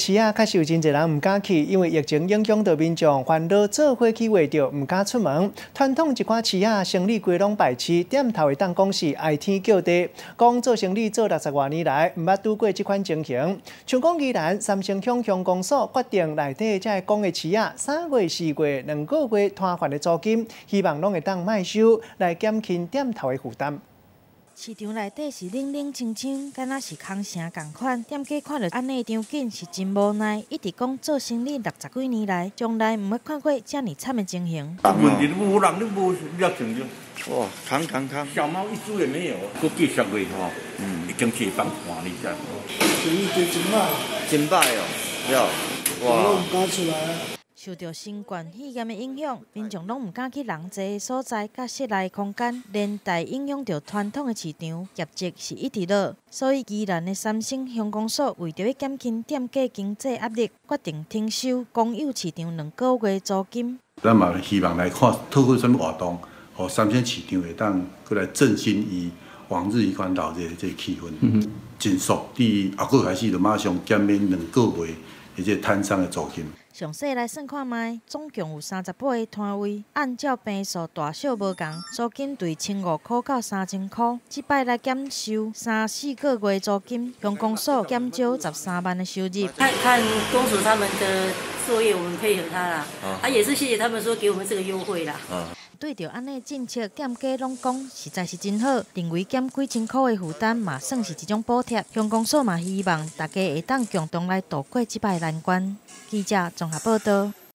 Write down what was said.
市仔確實有真濟人毋敢去，因為疫情影響著民眾煩惱做伙去畫著，毋敢出門。傳統一寡市仔生理規攏敗市，店頭會當講是哀天叫地，講做生理做六十外年來，毋捌拄過這款情形。像講宜蘭三星鄉鄉公所決定內底這個公的市仔，3月、4月2個月攤販的租金，希望攏會當莫收，來減輕店頭的負擔。市場內底是冷冷清清，敢若是空城仝款。店家看著按呢場景是真無奈，一直講做生理六十幾年來，從來毋捌看過遮爾慘的情形。問題無人，你無你要成就。哇，空空空！小貓一隻也沒有。閣繼續月吼，已經是放寒你知。生意真歹。真歹哦，了，哇。我毋敢出來啊。受著新冠肺炎的影響，民眾攏毋敢去人濟的所在，佮室內空間，連帶影響著傳統的市場業績是一直落。所以宜蘭的三星鄉公所為著欲減輕店家經濟壓力，決定停收公有市場兩個月租金。咱嘛希望來看透過啥物活動，予三星市場會當閣來振興伊往日彼款鬧熱的這個氣氛。盡速佇後個月開始就馬上減免兩個月的這個攤商的租金。詳細來算看覓，總共有38個攤位，按照坪數大小無仝，租金對1500到3000箍。這擺來減收三四個月租金，鄉公所減少13萬的收入。看看公所他們的作業，我們配合他啦。啊，也是謝謝他們說給我們這個優惠啦。對著按呢政策，店家攏講實在是真好，認為減幾千箍的負擔嘛算是一種補貼。鄉公所嘛希望大家會當共同來渡過這擺難關。記者綜合報導。